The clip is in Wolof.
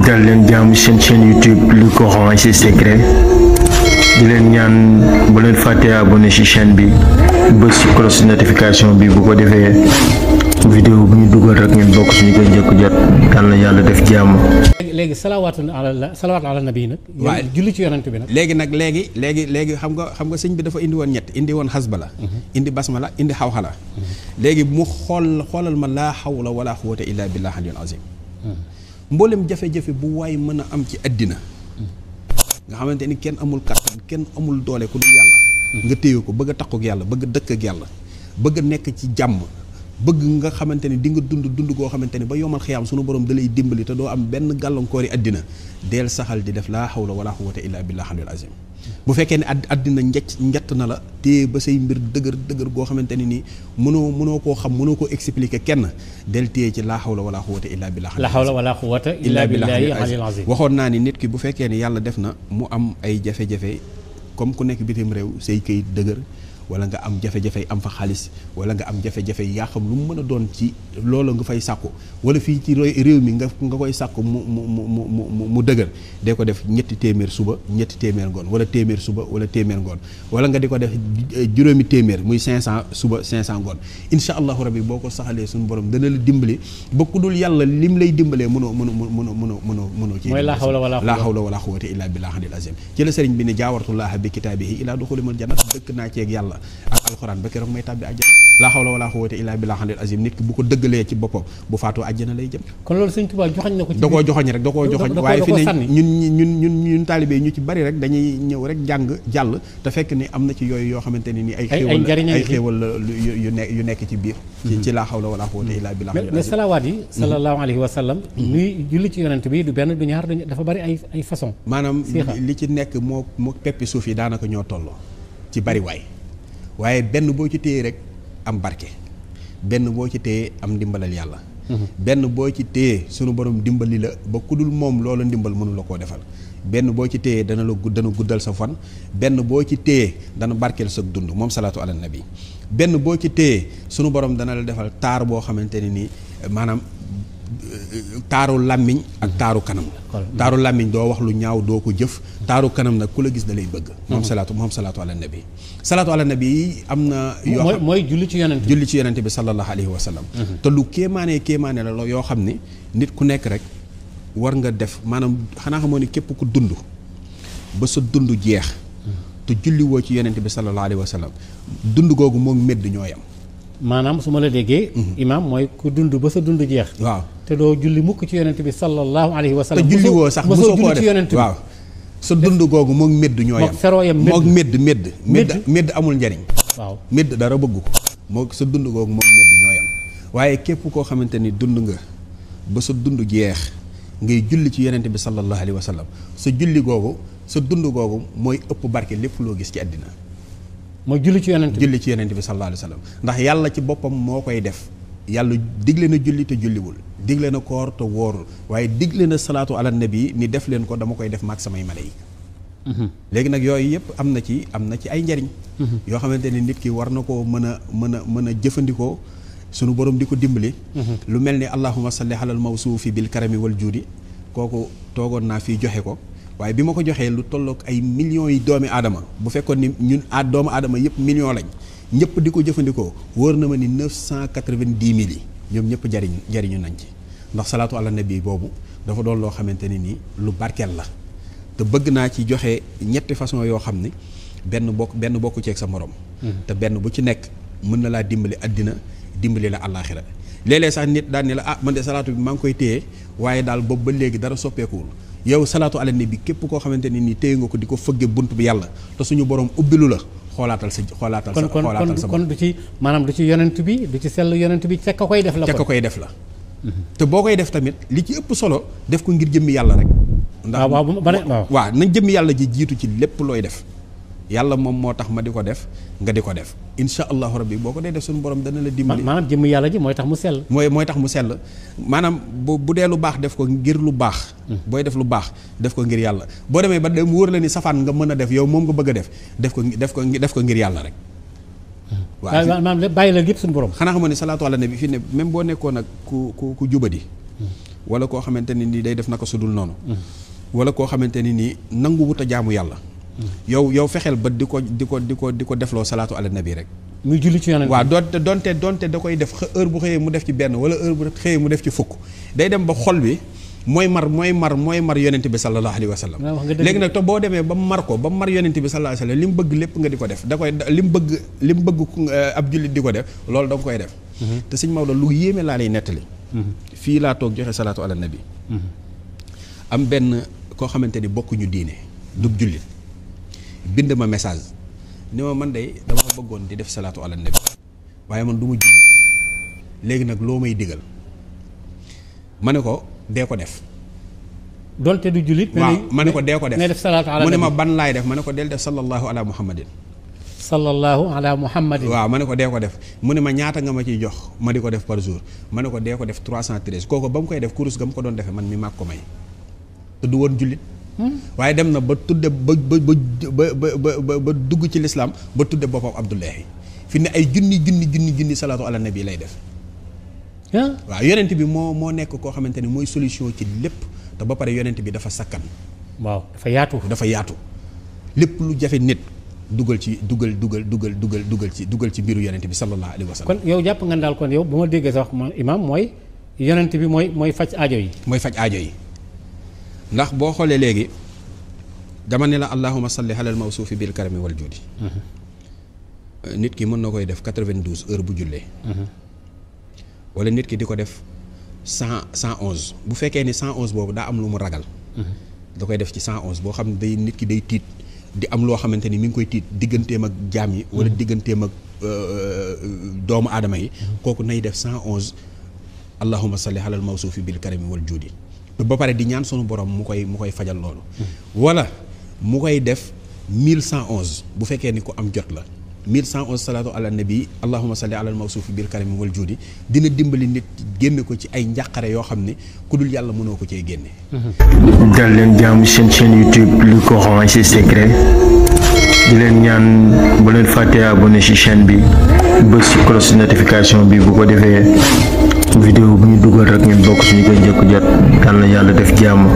dal leen jaamu seen chaîne YouTube le Coran et ses secrets di leen ñaan bu leen fàtte abonné ci chaîne bi bës ci cloche notification bi bu ko defee vidéo bu ñu dugal rek ngeen bokk suñu koy njëkk jot yal na yàlla def jàmm. léegi salawaatu ala nabi nag. waaw julli ci yonent bi nag. léegi xam nga sëñ bi dafa indi woon ñett indi woon xasbala indi basmala indi xawxala léegi mu xoolal ma laa xawla wala quwwata illa billahi aliyul azim mboolem jafe-jafe bu waay mën a am ci àddina nga xamante ni kenn amul kattan kenn amul doole ku dul yàlla nga téye ko bëgg a takku ak yàlla bëgg a dëkk ak yàlla bëgg a nekk ci jàmm bëgg nga xamante ni di nga dund goo xamante ni ba yomal xiyaam sunu borom da lay dimbali te doo am benn gàllankoori àddina deel saxal di def laa hawla wala quwwata illa billahi aliyul azim bu fekkee ne àddina njett na la téye ba say mbir dëgër goo xamante ni nii mënoo koo xam mënoo koo expliquer kenn del téye ci laa hawla wala quwwata illa billahi la hawla wala quwwata illa billahi aliyul azim waxoon naa ni nit ki bu fekkee ne yàlla def na mu am ay jafe-jafe comme ku nekk bitim réew say këyit dëgër wala nga am jafe-jafe am fa xaalis wala nga am jafe-jafe yaa xam lu mu mën a doon ci loolu nga fay sàkku wala fii ci réew mi nga koy sàkku mu dëgër dee ko def ñetti téeméer suba ñetti téeméer ngoon wala téeméer suba wala téeméer ngoon wala nga di ko def juróomi téeméer muy 500 suba 500 ngoon incha allahu rabbi boo ko saxalee suñu borom dana la dimbali ba ku dul yàlla lim lay dimbalee mënoo ci mooy laa hawla wala quwwata illa billahi aliyil azim ci la sëriñ bi ne jaawartullaha bi kitaabihi ilaa duxulimul jannat dëkk naa ceeg yàlla ak alxuraan ba keroog may tàbbi àjjana laa hawla wala quwwata illa billahi aliyil azim nit ki bu ko dëggalee ci boppam bu faatoo àjjana lay jëm. kon loolu sëñ Tuubaa joxañ na ko ci da koo joxoñ rek da koo joxoñ waaye fi ne ñun taalibe ñu ci bari rek dañuy ñëw rek jàng jàll te fekk ni am na ci yooyu yoo xamante ne ni ay xéewal la yu nekk ci biir ci laa hawla wala quwwata illa billahi aliyil azim mais salawaat yi sallallahu alayhi wa sallam nuy julli ci yonent bi du benn du ñaar dafa bari ay façon maanaam li ci nekk moo peppi suuf yi daanaka ñoo tolloo ci bari waaye benn boo ci téye rek am barke benn boo ci téye am ndimbalal yàlla benn boo ci téye sunu borom dimbali la ba ku dul moom loola ndimbal mënu la koo defal benn boo ci téye dana guddal sa fan benn boo ci téye dana barkeel sa dund moom salaatu ala nabi benn boo ci téye sunu borom dana la defal taar boo xamante ne nii maanaam taaru làmmiñ ak taaru kanam taaru làmmiñ doo wax lu ñaaw doo ko jëf taaru kanam nag ku la gis da lay bëgg moom salaatu ala nabi salaatu ala nabi am na yoo mooy julli ci yonent bi sallallahu alayhi wa sallam te lu kéemaane la yoo xam ne nit ku nekk rek war nga def maanaam xanaa xamoo ni képp ku dund ba sa dund jeex te julli woo ci yonent bi sallallahu alayhi wa sallam dund googu moom medd ñoo yam maanaam su ma la déggee imaam mooy ku dund ba sa dund jeex waaw te doo julli mukk ci yonent bi sallallahu alayhi wa sallam te julli woo sax mosoo koo def waaw sa dund googu moom medd ñoo yam moom medd amul njariñ waaw medd dara bëgg ko moo sa dund googu moom medd ñoo yam waaye képp koo xamante ni dund nga ba sa dund jeex ngay julli ci yonent bi sallallahu alayhi wa sallam sa julli googu sa dund googu mooy ëpp barke lépp loo gis ci àddina mooy julli ci yonent bi sallallahu alayhi wa sallam ndax yàlla ci boppam moo koy def yàlla digle na julli te julliwul digle na koor te wóorul waaye digle na salaatu ala nabi ni def leen ko dama koy def maag samay malayka léegi nag yooyu yëpp am na ci ay njariñ yoo xamante ne nit ki war na koo mën a jëfandikoo sunu borom di ko dimbali lu mel ni allahumma salli alal mawsuufi bil karami wal juudi kooku toogoon naa fii joxe ko waaye bi ma ko joxee lu tollook ay millions yi doomi aadama bu fekkoon ni ñun doomu aadama yëpp millions lañ ñëpp di ko jëfandikoo wóor na ma ni 990 000 yi ñoom ñëpp jariñu nañ ci ndax salaatu ala nabi boobu dafa doon loo xamante ne nii lu barkeel la te bëgg naa ci joxe ñetti façon yoo xam ne benn bokku ceeg sa morom te benn bu ci nekk mën na laa dimbali àddina dimbali la àllaaxira léeg-léeg sax nit daan ne la man de salaatu bi maa ngi koy téye waaye daal boobu ba léegi dara soppeekuwul yow salaatu ala nabi képp koo xamante ne nii téye nga ko di ko fëgge bunt bi yàlla te suñu borom ubbilu la xoolaatal sa kon du ci maanaam du ci yonent bi du ci sell yonent bi fekk koy def la te boo koy def tamit li ci ëpp solo def ko ngir jëmmi yàlla rek ndax waaw nañ jëmmi yàlla ji jiitu ci lépp looy def yàlla moom moo tax ma di ko def nga di ko def insha allahu rabbi boo ko dee def suñu borom dana la dimbali maanaam jëmm yàlla ji mooy tax mu sell mooy tax mu sell maanaam bu dee lu baax def ko ngir lu baax booy def lu baax def ko ngir yàlla boo demee ba dem wóor la ni safaan nga mën a def yow moom nga bëgg a def ko ngir yàlla rek waaw maanaam bàyyi la lépp suñu borom xanaa xam ne salaatu ala nabi fii ne même boo nekkoon ak ku jubadi wala koo xamante ni nii day def naka sudul noonu wala koo xamante ni nii nangu wut a jaamu yàlla yow fexeel ba di ko defloo salaatu ala nabi rek muy julli ci yonent waaw donte da koy def heure bu xëyee mu def ci benn wala heure bu xëyee mu def ci fukk day dem ba xol bi mooy mar yonent bi sallallahu alayhi wa sallam léegi nag te boo demee ba mar yonent bi sallallahu alayhi wa sallam li mu bëgg lépp nga di ko def da koy li mu bëgg ab jullit di ko def loolu da nga koy def te sëñ Maodo lu yéeme laa lay nettali fii laa toog joxe salaatu ala nabi am benn koo xamante ni bokkuñu diine du jullit bind ma message ni ma man de dama bëggoon di def salaatu ala nabi waaye man du ma jullit léegi nag loo may digal ma ne ko dee ko def donte du jullit waaw ma ne ko dee ko def ne def salaatu ala mu ne nabi ma ban laay def ma ne ko del def sallallahu ala muhammadin waaw ma ne ko dee ko def mu ne ma ñaata nga ma ciy jox ma di ko def par jour ma ne ko dee ko def 313 kooku ba mu koy def kurus ga mu ko doon defee man mi maag ko may te du woon jullit waaye dem na ba tudde ba dugg ci lislaam ba tudde boppam Abdullahi fi ne ay junni salaatu ala nabi lay def waaw yonent bi moo nekk koo xamante ni mooy solution ci lépp te ba pare yonent bi dafa sakkan waaw dafa yaatu lépp lu jafe nit dugal ci mbiru yonent bi sallallahu alayhi wa sallam kon yow jàpp nga daal kon yow bu ma déggee sa wax imaam mooy yonent bi mooy faj aajo yi ndax boo xoolee léegi dama ne la allahumma salli alal mawsuufi bil karami wal juudi nit ki mën na koy def 92 heures bu jullee wala nit ki di ko def 111 bu fekkee ni 111 boobu daa am lu mu ragal da koy def ci 111 boo xam ne day nit ki day tiit di am loo xamante ni mi ngi koy tiit digganteem ak jaam yi wala digganteem ak doomu aadama yi kooku nay def 111 allahumma salli alal mawsuufi bil karami wal juudi ba pare di ñaan sunu borom mu koy fajal loolu wala mu koy def 1111 bu fekkee ni ko am jot la 1111 salaatu ala nabi allahumma salli alal mawsuufi bil karami wal juudi dina dimbali nit génne ko ci ay njàqare yoo xam ne ku dul yàlla mënoo ko cee génne dal leen jaamu seen chaîne YouTube Le Coran et ses secrets di leen ñaan bu leen fàtte abonné ci chaîne bi bës ci cloche notification bi bu ko defee vidéo bu ñu dugal rek ngeen bokk suñu koy njëkk jot yàlla def jàmm